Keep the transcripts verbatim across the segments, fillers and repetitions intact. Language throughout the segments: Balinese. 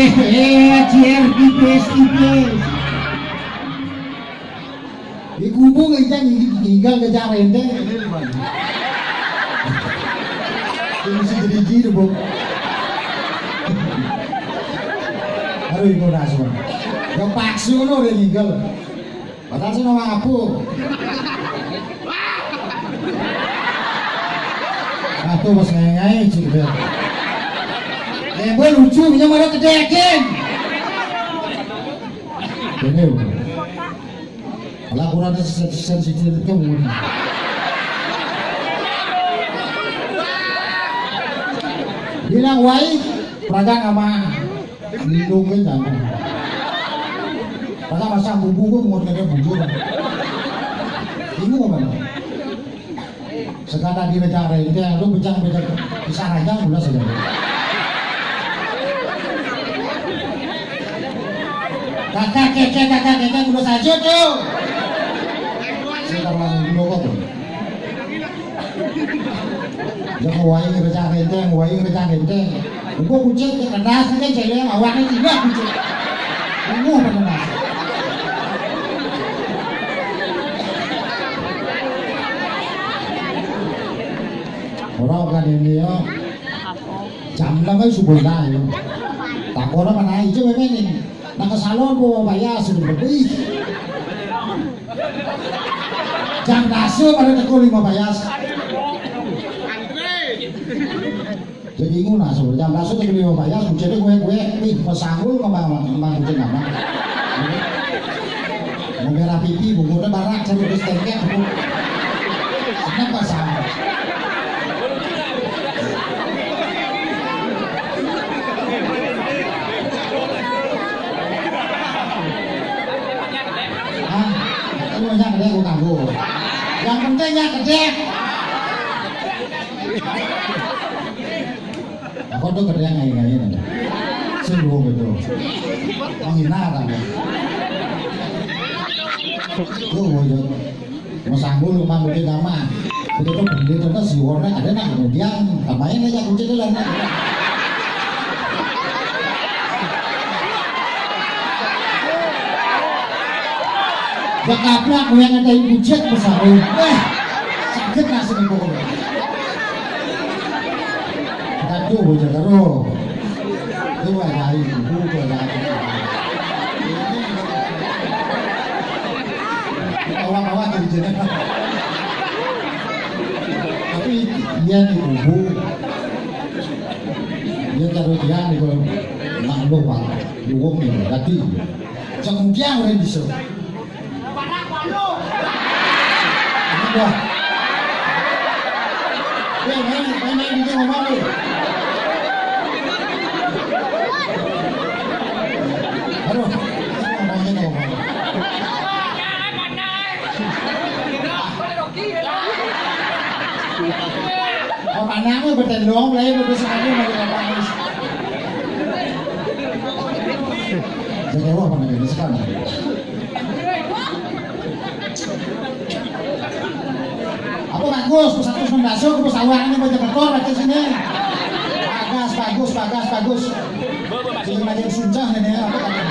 Eh, cier tipis-tipis. Iku bu ngencang ninggal ke cara ente. Ini si jadi jiru, Bu. Aduh, ibu nasu. Gak paksa no dia ninggal. Padahal sih nama apa? Aku pas ngai-ngai, cik, dia. Eh, gue lucu, punya mana kedekin. Ini, Bu. Laporan sen-, sensitif kamu. Bilang, "Wai, peragang sama lindung kan jangan." Karena masa bubu gue mau kata bujur. Bingung apa? Sekadar di rencang renteng, lu bencang bencang, bisa aja gula saja. Kakak keke, kakak keke, gula saja tuh. Sekarang dulu kok tuh. Jangan wayang rencang renteng, wayang rencang renteng. Engko kucing kekedas, ini cewek awaknya tidak kucing. Ungu kekedas. Ora kan ini ya. Jam enam ae subuh lah ya. Tak ora mana ijo memang ini. Nak ke salon po bayar sudah lebih. Jam dasu pada teko lima bayar. Jadi ngono, Sur. Jam delapan sudah beli bayar, kucingnya gue, gue, nih, pesangul kembang, kembang kucing apa? Mau merah pipi, bungkutnya barak, cari terus tengkek, bu. Kenapa sama? Hah? Kan banyak gede, gue kagum. Yang penting yang gede. Aku tuh kerja ngai-ngai ini. Sungguh betul. Menghina kan ya. Tuh, wujud. Mau sanggul, mau manggutin nama. Begitu beli terus si warna ada nak kemudian tambahin aja kunci dulu. Bekaplak yang ada yang bujek besar. Eh, sakit rasanya pokoknya. Aduh, bocah karo. Itu wae dari ibu, itu wae dari ibu. Awak-awak dari jeneng. Tapi iya nih, Bu. Iya, karo dia nih, kalau maklum, Pak. Luwung nih, tadi. Cek dia udah bisa. Wah. Eh, main, main, main, dia ngomong, eh. Aduh, ngomongnya ngomong. Oh, panahnya beten dong, mulai udah sekali mau diapain. Jadi, wah, mana jadi sekarang? Apa bagus? Terus aku sendasuk, terus awalnya baca betul baca sini. Bagus, bagus, bagus, bagus. Sini lagi suncah ini, apa tadi?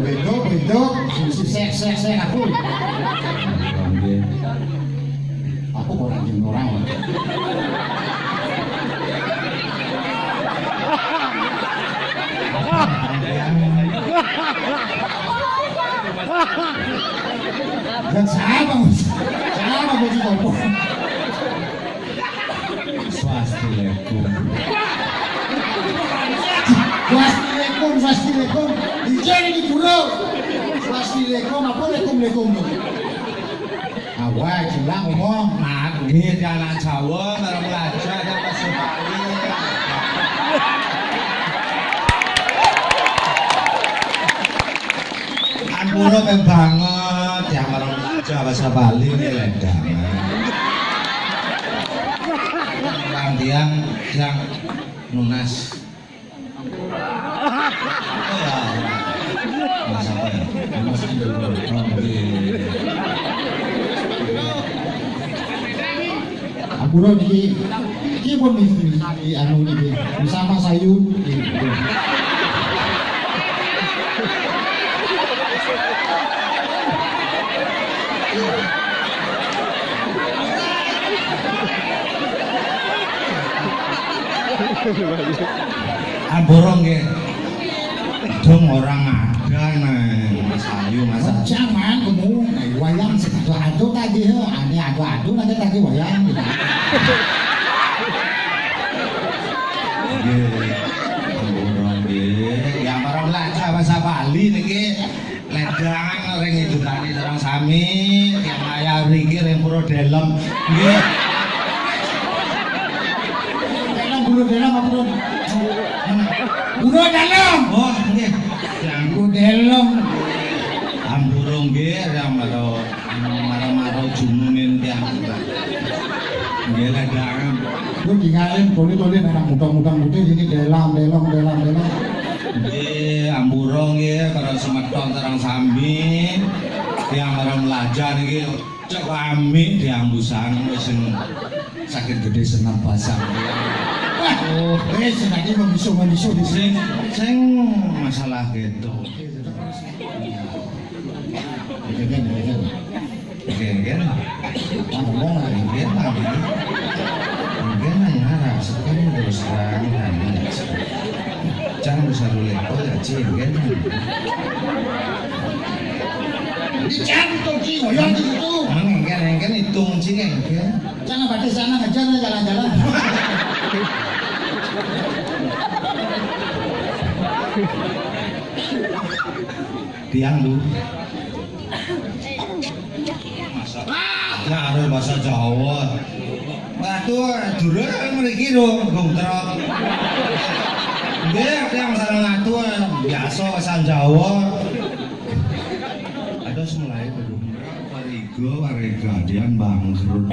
Wedok, wedok, sing sing sek, sek, sek, aku. Aku kurang jeung orang. Dan siapa, Mas? Siapa, Mas? Swastiakum. Swastiakum. Swastilekum. Ijin iki guru. Swastilekum apa lekum-lekum? Awak jelang ngomong. Nah, nggih, anak Jawa, karo belajar, yang masih Bali. Ampura ping banget, yang karo belajar bahasa Bali ini lendangan. Tiang, tiang, tiang nunas. Mas apa ya? Mas Indro. Oh, iya. Ampura niki, niki pun niki, niki anu niki. Sama sayu. Ampura nggih. Dong orang ada nah, Mas Ayu, Mas Ayu. Jangan kamu, wayang segitu adu tadi, ane adu-adu nanti tadi wayang. Nggih. Ampura nggih. Ya para belajar bahasa Bali niki. Ledang ring idunane sareng sami, yang ayah riki ring Pura Delem. Nggih. Delem, Pura Delem apa, Pura? Pura Delem. Oh, nggih. Yang Pura Delem. Ampura nggih, yang maro, maro-maro jumunin tiang. Nggih, ledang. Lu tinggalin, tolin-tolin anak muda-muda muda ini Delem, Delem, Delem, Delem. Nggih, ampura nggih para semeton sareng sami. Tiang para melajar niki cek rame tiang busana sing sakit gede senam pasang. Wah, oh, wis nanti memisu-memisu di sini. Sing sing masalah gitu. Gitu kan, gitu kan. Oke, oke. Tambah, oke, tambah. Oke, nanya rasa kan terus terang nanya. Cang bisa dulu level ya, Cing, kan? Ini Cang tuh, Cing, oh, yang itu. Emang enggak, enggak hitung, Cing, enggak. Cang apa di sana ngejar jalan-jalan. Tiang lu. Masa, ya, ada bahasa Jawa. Waduh, dulu mriki lho, Gung Trok. Nggih, tiang sareng atu, biasa bahasa Jawa. Ada mulai dulu. Wariga, wariga, dian bangkrut.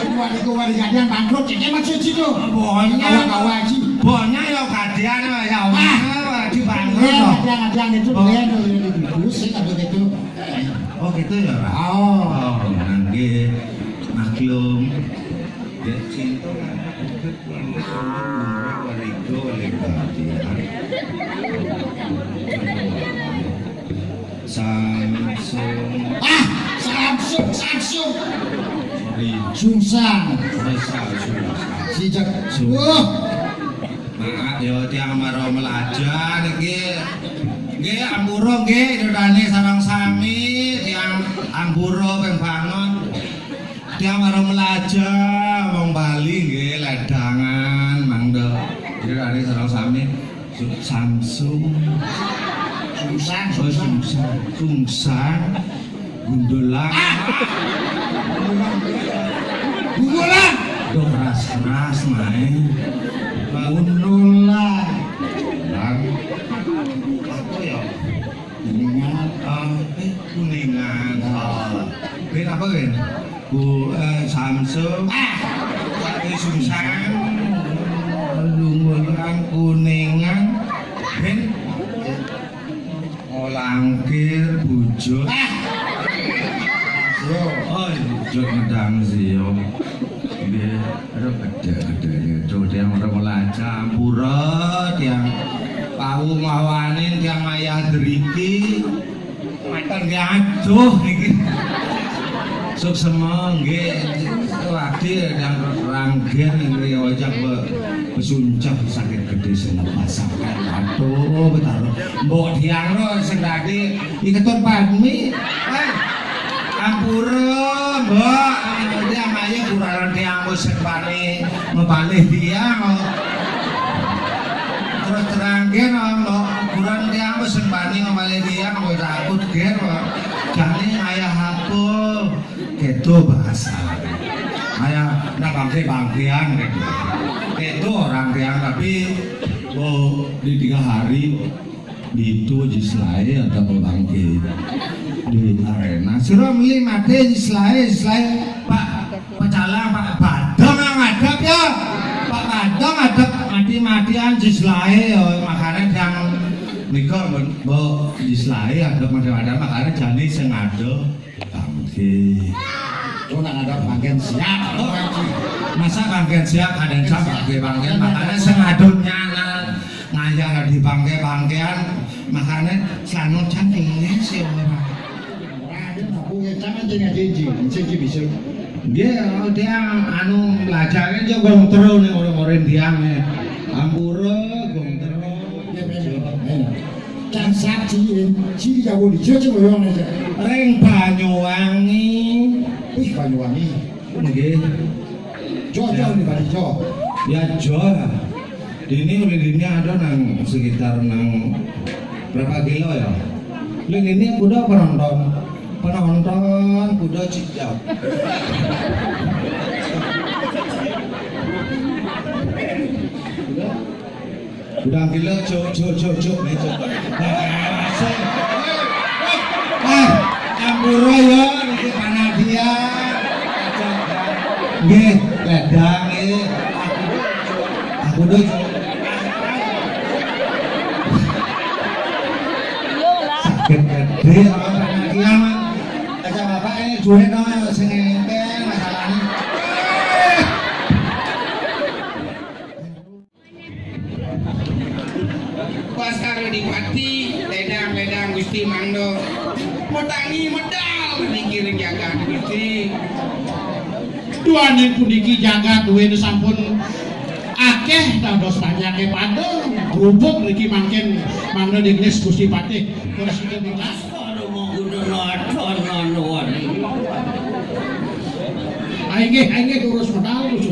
Semua itu wariga dian bangkrut, ceknya maksud situ. Bonya, kawa-kawa aja. Bonya ya kadian, ya, wah, di bangkrut. Iya, loh. Kadian-kadian itu, oh. Dia dulu itu, pusing atau gitu. Oh, gitu ya, Pak? Oh. Oh, nggih. Maklum. Dek cinta kan. Wariga, wariga, wariga. Samsung. Ah, Samsung, Samsung. Sorry. Sungsang. Sorry, Samsung. Sijak. Sungsang. Wah. Maaf ya, tiang maro melajar niki. Nggih, ampura nggih, dodane sareng sami, tiang ampura ping banget. Tiang maro melajar wong Bali nggih, ledangan, mangda. Dodane sareng sami. Su-, Samsung. Sungsang, oh, sungsang. Sungsang. Gundulan. Ah! Gundulan. Dok ras-ras main. Gundulan. Lan. Apa ya? Kuningan. Ah, eh, Kuningan. Ah. Ben apa, Ben? Ku, eh, Samsung. Ah! Eh, Sungsang. Gundulan, Kuningan. Ben. Oh, Langkir, Bujut. Ah! Yo. Oh, Bujut ngedang sih, yo. Nggih, aduh, gede-gede gitu. Tiang ora melaca, ampura, tiang pau mawanin, tiang ayah deriki. Matan nggih aduh niki. Suksema nggih. Wadi yang ranggen niki ojak be-, besuncah sakit gede sing lepasaken. Aduh, betara. Mbok tiang ro sing tadi iki keton padmi. Eh, ampura, Mbok. Dia maye kurang tiang wis sepane mepalih tiang. Terus terang Nggih, no, mbok kuran tiang wis sing bani ngemale tiang, kowe takut, nggih, no. Jane ayah aku, gitu bahasa. Ayah, nak bangke-bangkean, gitu. Gitu orang tiang, tapi, oh, di tiga hari, itu Jislae ada bangke di arena. Sira meli mati Jislae, Jislae, Pak. Pecalang Pak Badong yang ngadep ya. Pak Badong ngadep mati-matian Jislae ya, makanya yang nika, Mbok, Jislae ngadep mati-matian, makanya jani sing ngadep bangke. Oh, nak ngadep bangke siap. Oh, masa bangke siap, ada yang siap bangke-bangke, makanya sing ngadep nyana ngayah di bangke-bangkean, makanya selamat cantik sih orang. Ora, aku ngecang aja ngaji, ngaji, ngaji bisa. Nggih, dia anu belajarnya juga gong terus nih orang-orang tiang nih. Ampura, gong terus. Nggih, nggih, nggih. Cang saji, sini jago di Jawa, Jawa yang aja. Ring Banyuwangi. Wih, Banyuwangi. Nggih. Jo, jo, ini Pak Jo. Ya, jo. Dini oleh dini ada nang sekitar nang berapa kilo ya? Lek ini kuda penonton, penonton kuda cijak. Udah gila, cuk, cuk, cuk, cuk, nih, cuk. Nah, asik. Eh, ampura ya, niki panadia. Nggih, ledang nggih. Aku tuh sakit gede apa panadia, Mas. Aja bapak ini duit no, sing enteng masalahnya. Baskara Dipati, ledang-ledang Gusti mangda. Metangi medal niki ring jagat Gusti. Duaning puniki jagat duwene sampun akeh dados banyake pada. Grubuk niki mangkin mangda dignis Gusti Patih. Terus kita minta. Aduh, mau kudu nonton, nonton. Ayo nggih, ayo nggih, terus medal, terus.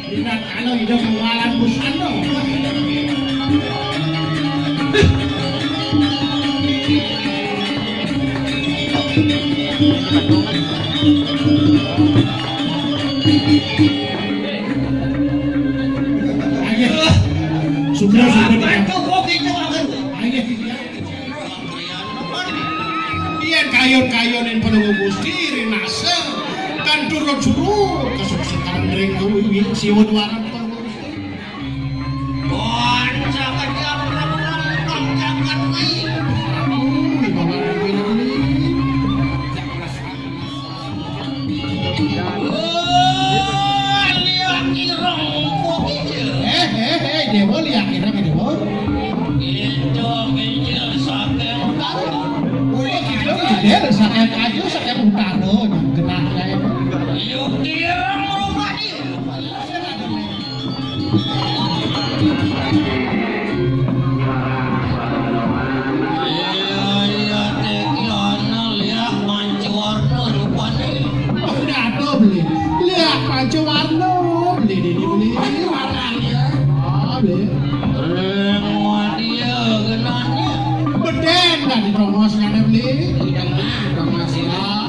Ingat kalau hidup mengalam busana. Ayo. Sudah, sudah. Ayo. Yen kayun-kayunin Panunggal Gusti rinasa kan turut suruh kesuksesan ring kawiwi siwa duaran Panunggal Gusti. Bon, jagat ya, orang-orang, orang jagat, wih. Aduh, di bawah mobil ini. Wah, liak ireng, kok gitu? Eh, eh, eh, Dewa liak ireng, Dewa. Itu kecil saking utara. Oh, iya, gitu, gitu, saking kayu, saking utara, nah, genah, ya. Liuk ireng rupane. Iya, iya, teki ana liak mancuwarna rupane. Oh, nyata, Beli. Liak mancuwarna, Beli, Beli, Beli. Warnane. Ah, Beli. Ring wadya genane. Beden tadi tongos ngene, Beli. Di tengah, tongos ya.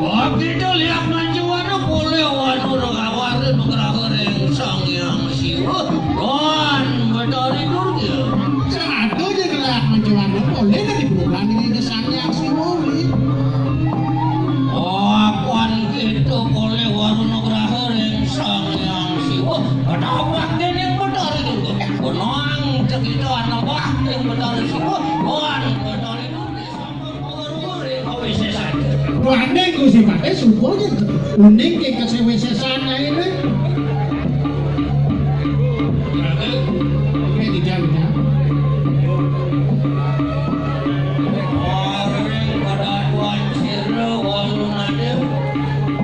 Oh, gitu, liak mancuwarna polih wanu nugraha ring Sang Hyang Siwa lan Betari Durga. Sing adoh ya gelah mancuwarna polih dari bulan ini ke Sang Hyang Siwa, Beli. Oh, apan kita polih wanu nugraha ring Sang Hyang Siwa. Ada apa dening Betari Durga? Benang cekita ana wah ring Betari Siwa lan Betari Durga. Waning Gusti Patih suka aja. Uning ke kesewisesan ae ne. Oke, tidak, tidak.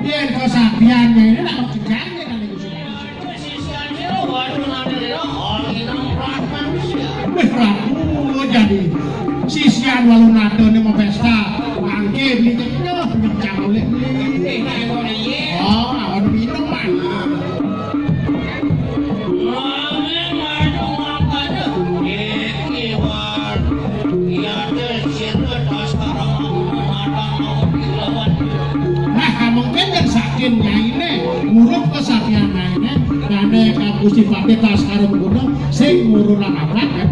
Yen kesaktian ini nak kejar ya kan Gusti Patih. Wis ragu jadi sisian Walunata ne mau pesta. Mangke beli nyeknya, nyekang oleh beli. Oh, awan minum, Pak. Nyaine, urip kesaktian nyaine, dane Kang Gusti Patih Baskara Mengkuno sing ngurunan abad, ya.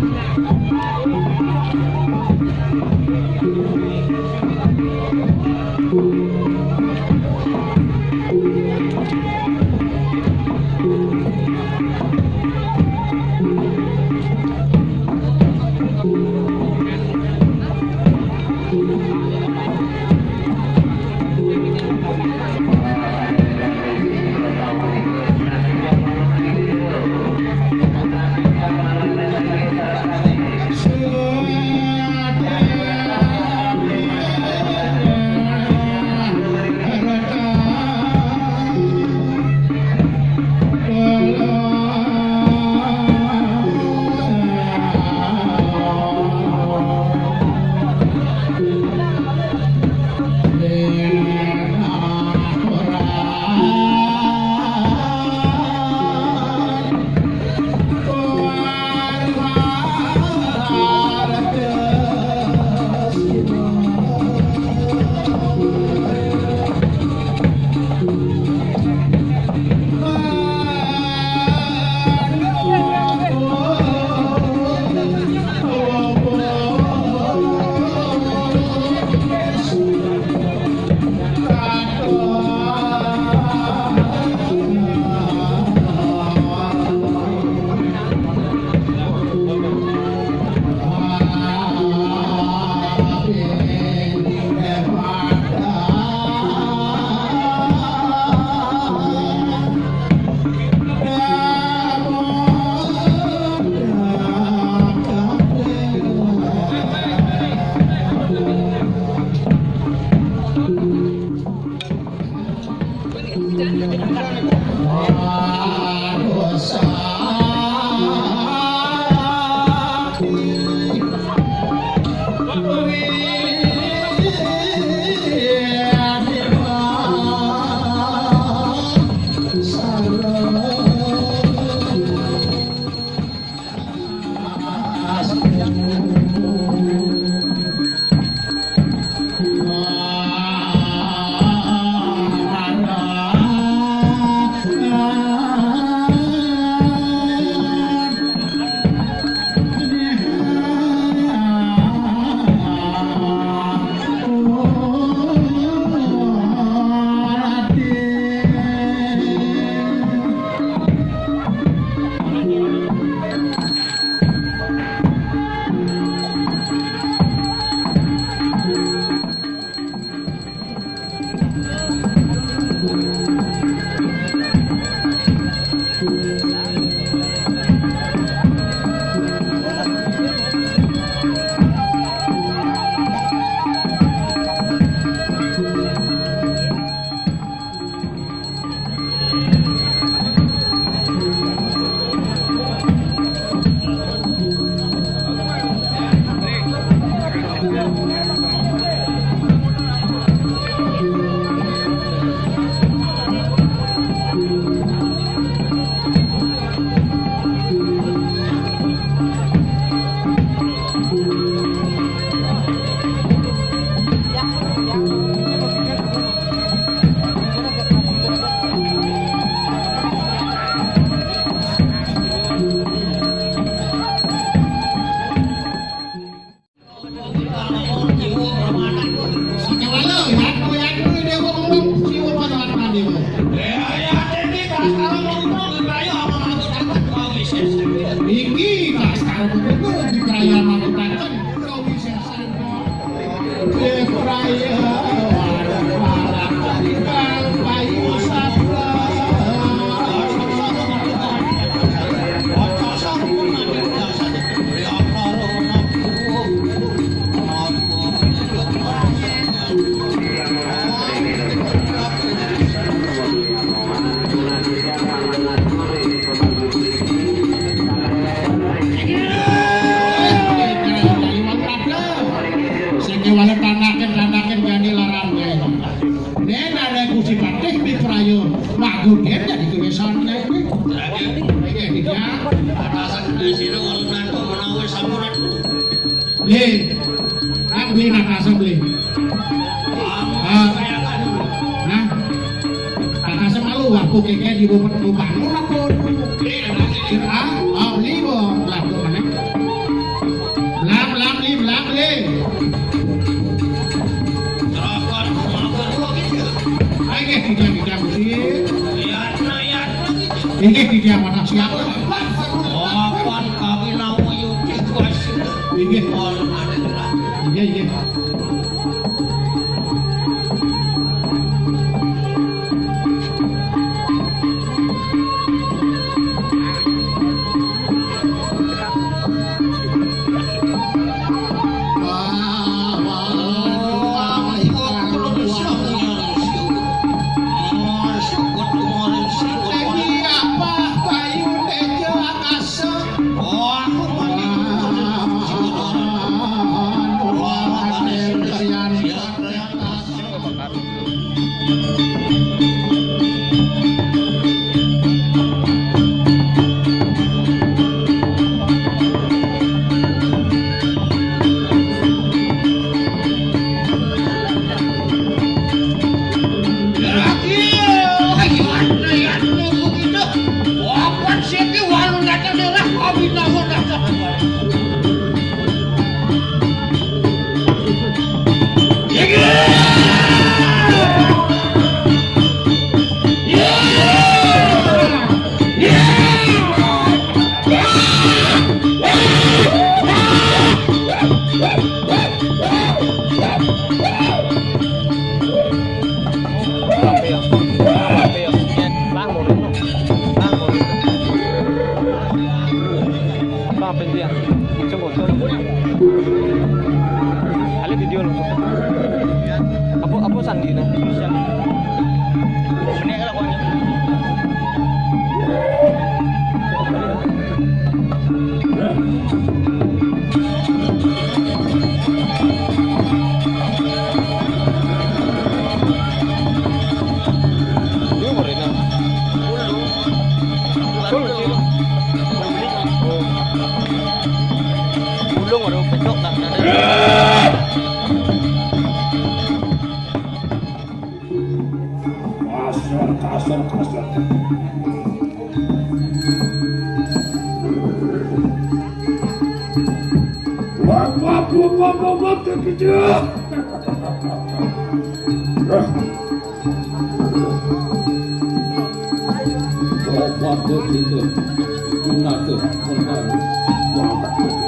Iki Baskara Mengkuno dikeraya mangkutaken. Sing kewala tanaken-tanaken jani larang, ya. Nen ada Gusti Patih miprayo magoden jadi kebiasaan, ya, iki. Iya, iya. Atasan Desiro ulun nantu menawi sampun. Beli. Ah, beli nak asa beli. Ah. Hah? Oke, kayak di bawah, bawah bangun apa? Ah, ah, li, bawah, lah, bawah mana? Belang, belang, li, belang, li. Ayo, kayak di jam, di jam, di. Iya, nah, iya, nah, gitu. Ini di jam mana siapa? Apan kawin awak yuti kuasa. Inggih. Iya, iya. Apa video lo? Apa, apa sandi na? Ulung, aduh, besok tak ada. Kasar, kasar, kasar. Wah, wah, wah, wah, wah, wah, terkejut. Wah, wah, wah, terkejut. Mengatur, mengatur. Wah, wah, wah.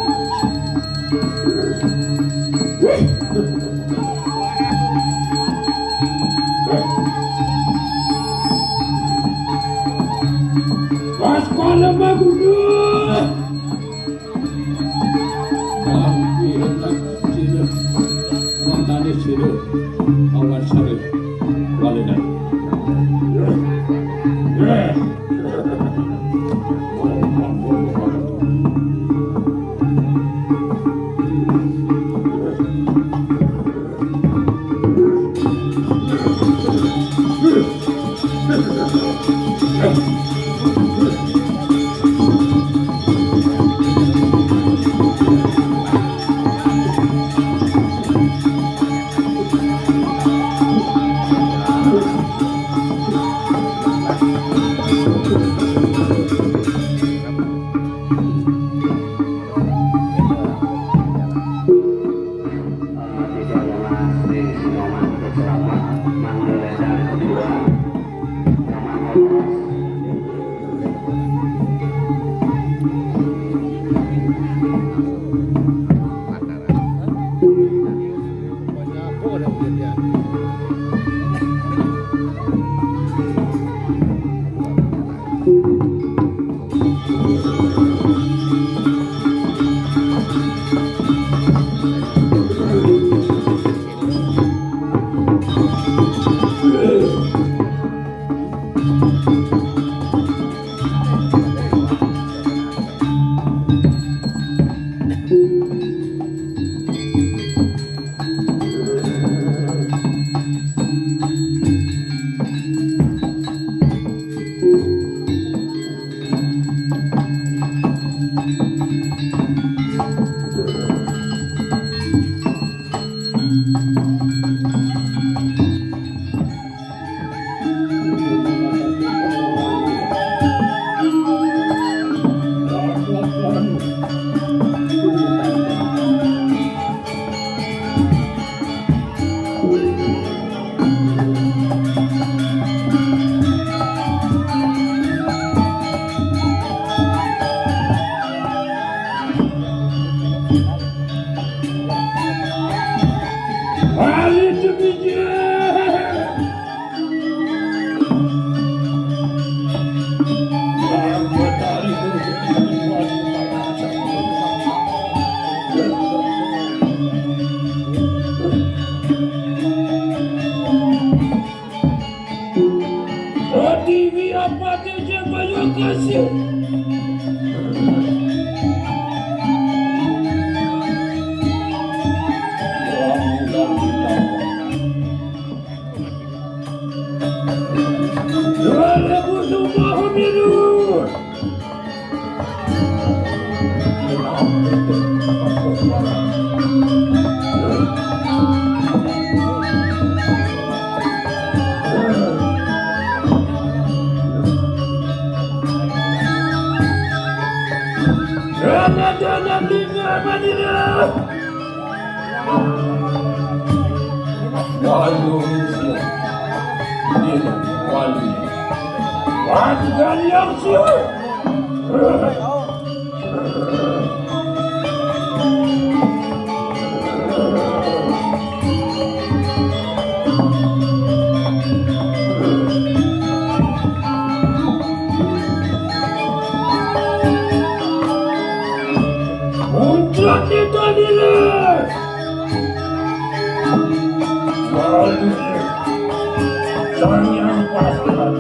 Pas kala magudu. Ampun, sila. Mangkane sila. Awan sare. Walinan. Iya, Pak, terima kasih. Dua ribu semua pemilu. Dana-dana lima Madinah. Walu Insia. Dina Walu. Warga yang siap. Puncak kita nilai. Lalu sang yang pasrah.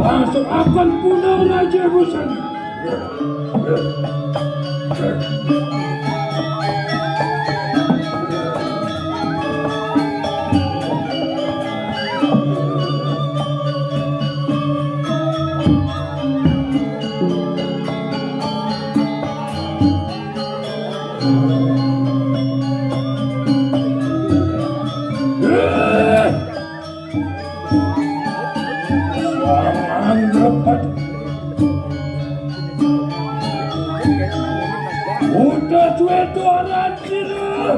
Langsung akan punah Raja Busan. Udah duwe tuaran sira.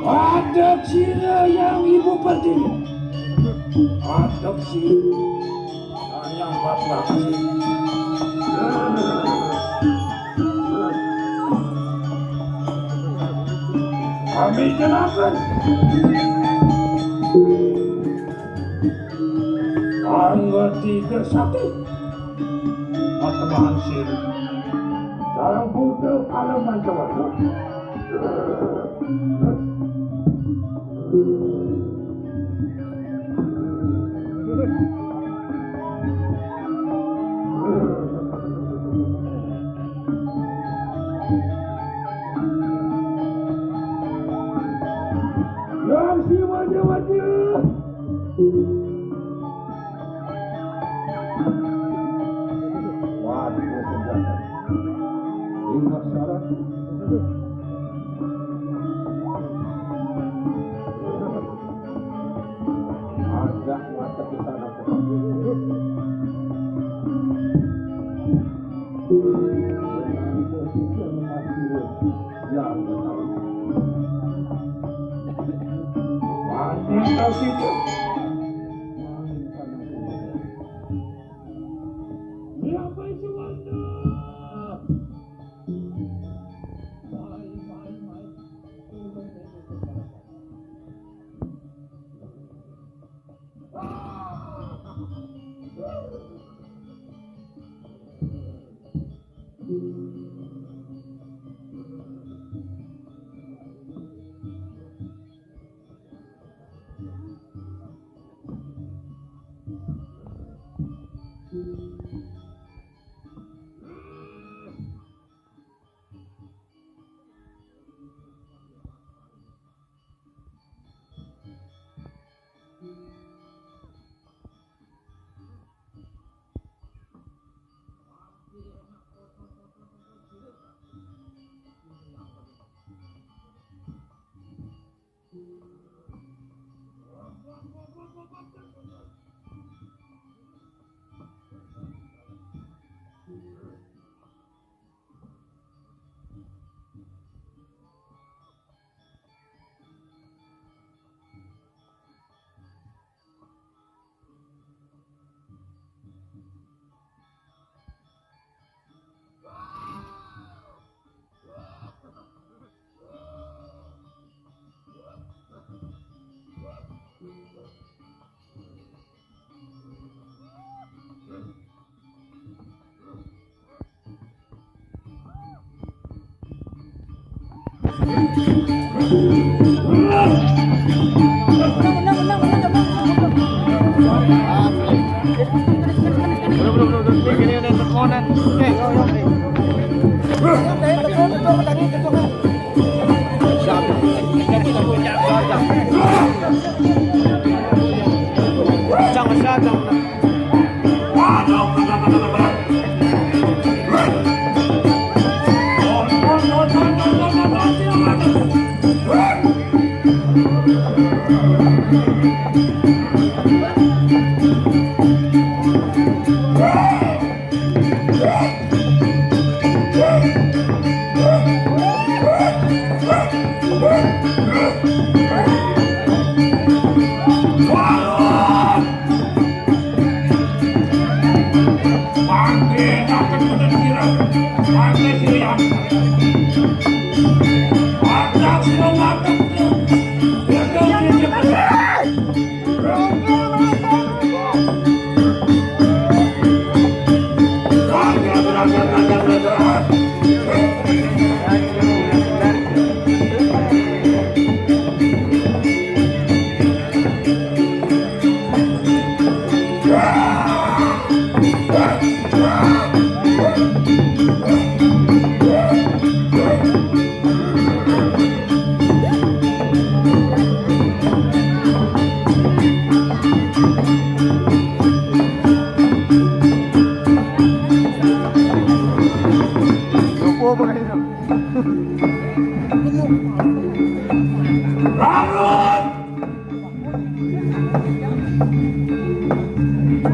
Ada sira yang ibu pertiwi. Ada sira yang bapak. Kami jelaskan. Angga tiga satu. Pertemuan sir. Dalam buta kalau mencoba. Yang si wajah-wajah. Waduh, senjata. Ingat syarat. Agak mantap di sana, Pak. Ya, betul. Mantap, Pak. Siapa itu, Wanda?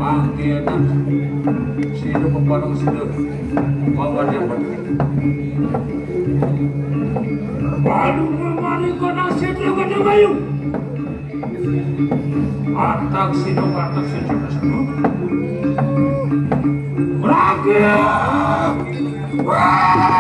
Pangkena sino papanong sino. Pangkena papanong. Waduh, mari kena sino, kena bayu. Atak sino, atak sino. Berakhir. Wah!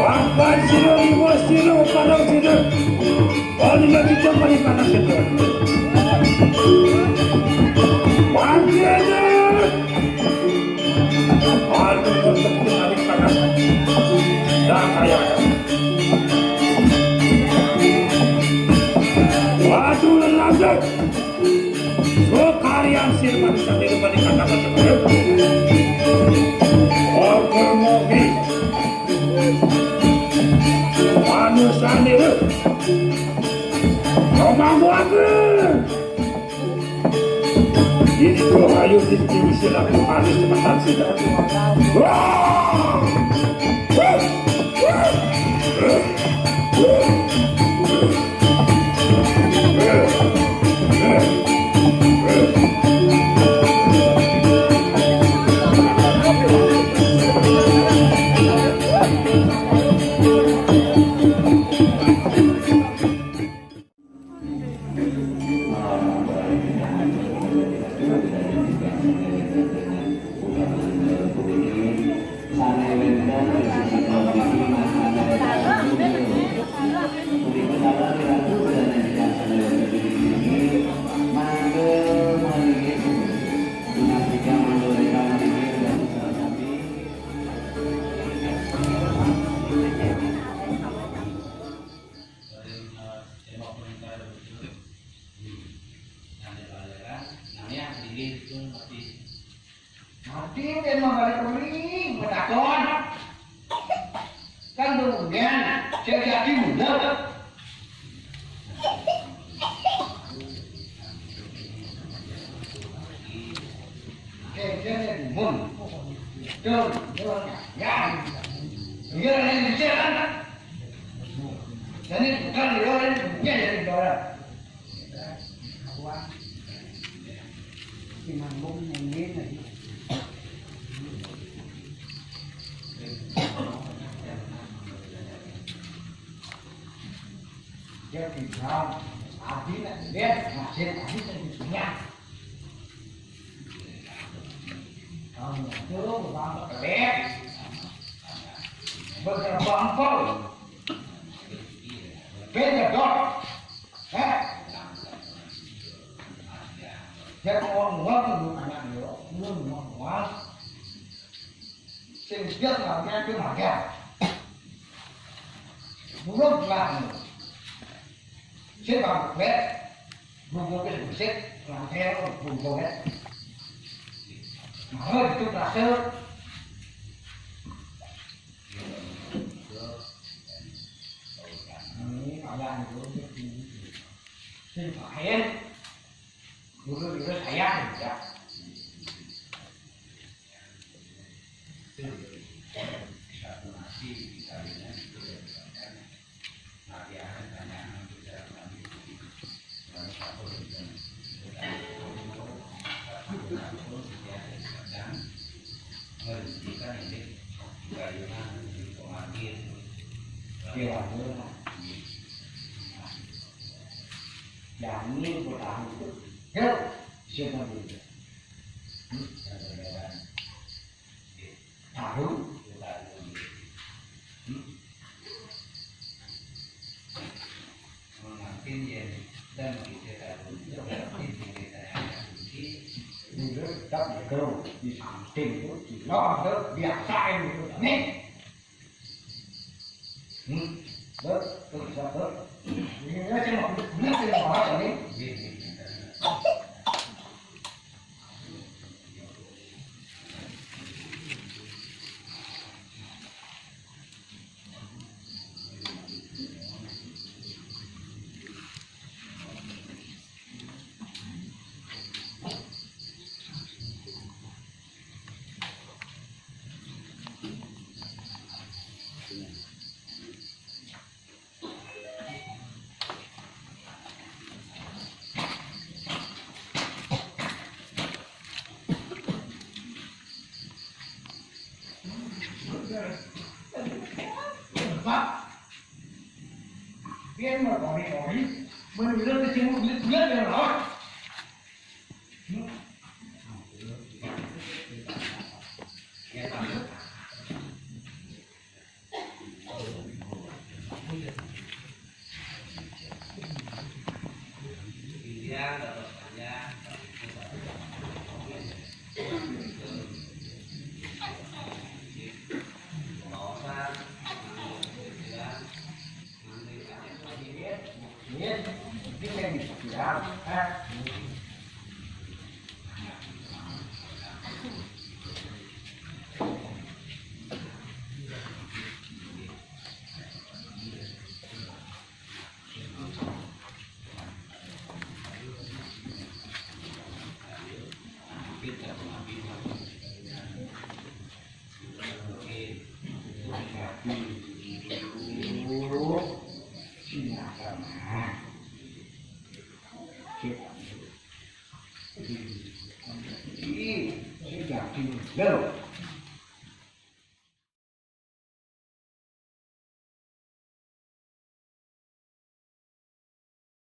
Papan sira, lima sira, parang sira. Paling lagi jam paling panas itu. Mati aja. Aduh, paling panas. Dah, kayak. Waduh, lelah deh. Sekalian sir manusia di rumah di kata kata. Oke, mogi. Manusiane. Ngomong aku. Ini tuh ayo di sini sila harus cepetan sih. Wah! Mati udah mah balik uling, betakon. Kan kemudian saya jadi muda. Oke, dia jadi mun. Tuh, tuh, ya. Iya, ini bisa kan? Jadi bukan dia yang punya jadi juara. Dia tinggal, Abi nak lihat, masih Abi tak punya. Kamu tuh bang pelit, begerbangkol, bedok, eh? Dia uang-uang lu anak lu, lu uang-uang. Sing dia nggak dia makan. Burung lah. Sing bang pelit. Bubuk wis bersih, lantai bubuk ya. Mau itu berhasil. Ini kayak itu. Sing lain. Dulu dulu saya ya. Satu nasi misalnya itu ya. Nanti akan tanya. Sampun sejak kadang ngerti kan ini kayunan di pengantin. Iya, iya. Yang ini bertahan itu, ya, siapa dulu? Hmm? Tahu? Hmm? Mengantin ya, dan kita tahu itu berarti di kita yang kunci. Ini tetap betul di samping itu, di luar itu biasa ini. Nih. Hmm. Ber, ber, ber. Ini saya mau, ini saya mau bahas ini. Pak, biar mau kori-kori, menurut kecil bulat-bulat yang rawat.